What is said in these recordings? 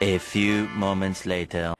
A few moments later.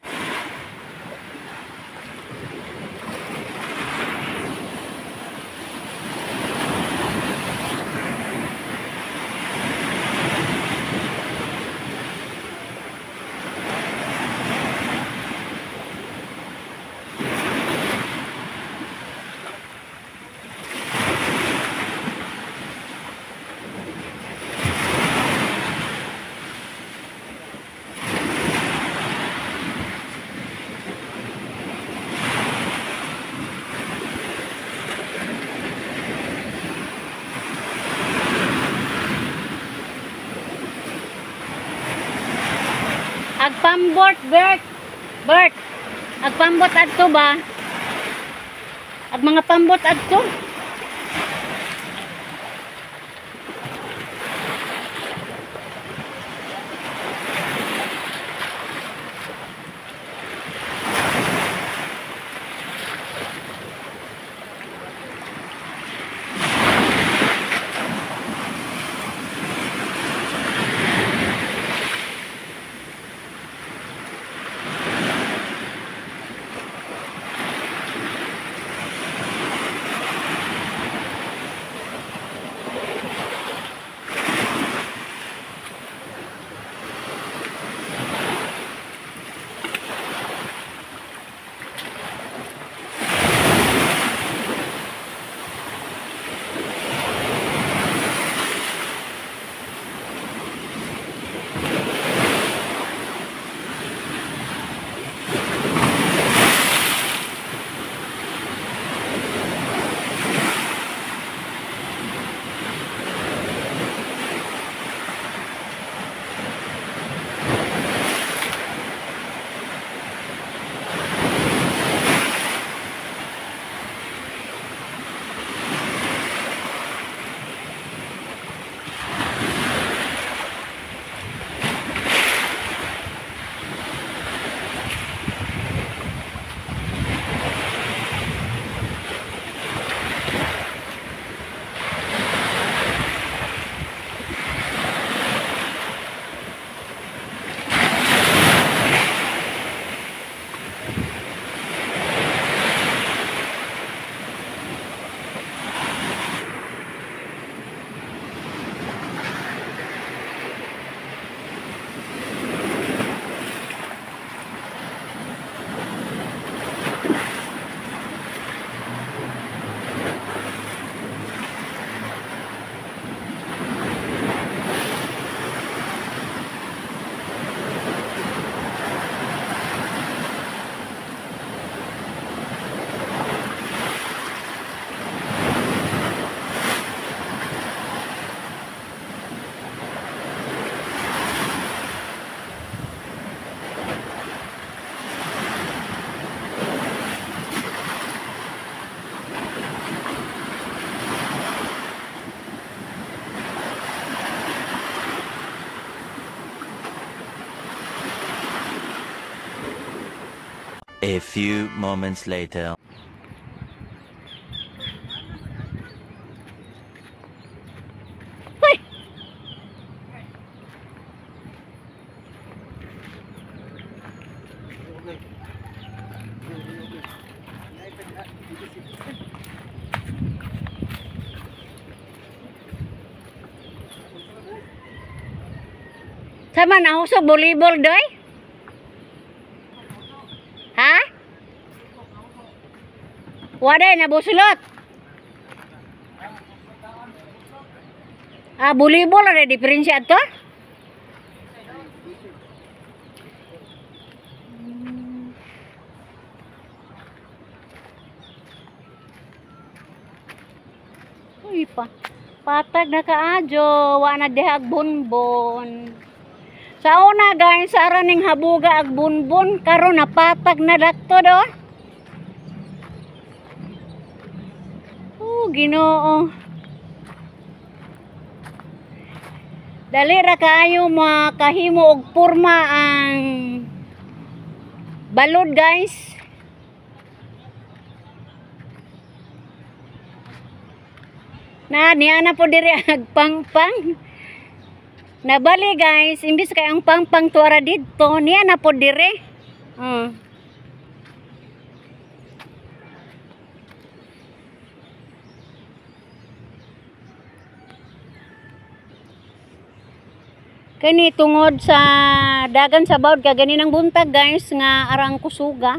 Agpambot, Bert. Bert. Agpambot adto ba? Ag mga pambot adto. A few moments later. Hoy! Sama na sa volleyball doy? Ha? Waday na busulot. Ah, volleyball ada diferensya to? Uy pa. Patag na kaadyo, wa na diha ag bonbon. Sa una guys, sa ning habuga ag bonbon, karon napatag na dakto do. Oh, Ginoo. Dali ra kaayo makahimo og porma ang balod guys. Na niya na po diri agpangpang. Nabali guys, imbis kay ang pangpang tuara didto, niya na po dire. Kani tungod sa dagan sa bawd ka ganinang buntag guys nga arang kusuga.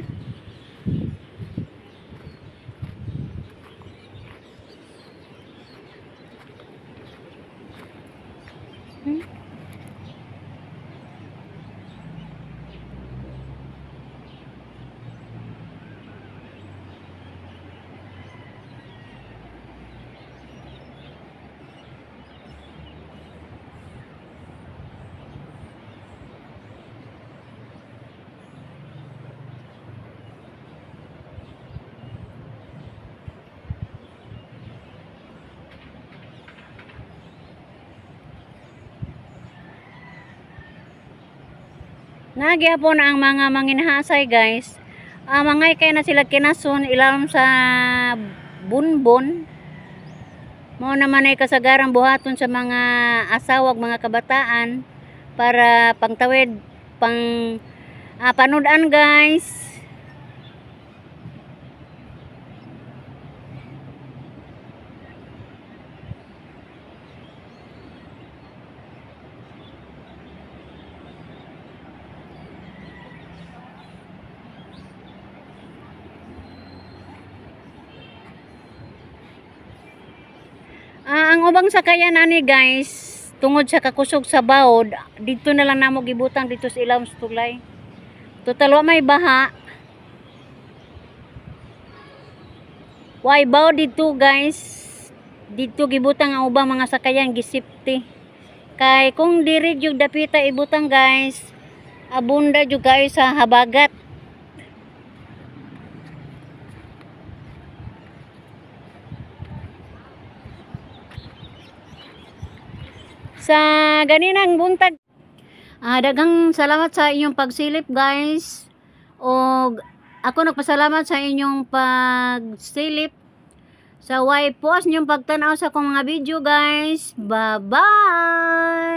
Nagyapon ang mga manginhasay guys. Mangay kay na sila kinason ilalom sa bunbon. Mao naman ay kasagarang buhaton sa mga asawag, mga kabataan para pangtawid, pang panood-an guys. Ang ubang sakayan ani guys, tungod sa kakusog sa bawod, dito na lang namo gibutang dito sa ilawom sa tulay. Total wa may baha. Way bawod dito guys. Dito gibutang ang ubang mga sakayan gisipti. Kay kung diri jud dapita ibutang guys, abunda jud kayo sa habagat. Sa ganinang buntag. Daghang salamat sa inyong pagsilip guys. Og ako nagpasalamat sa inyong pagsilip. Sa way post inyong pagtan-aw sa akong mga video guys. Bye-bye.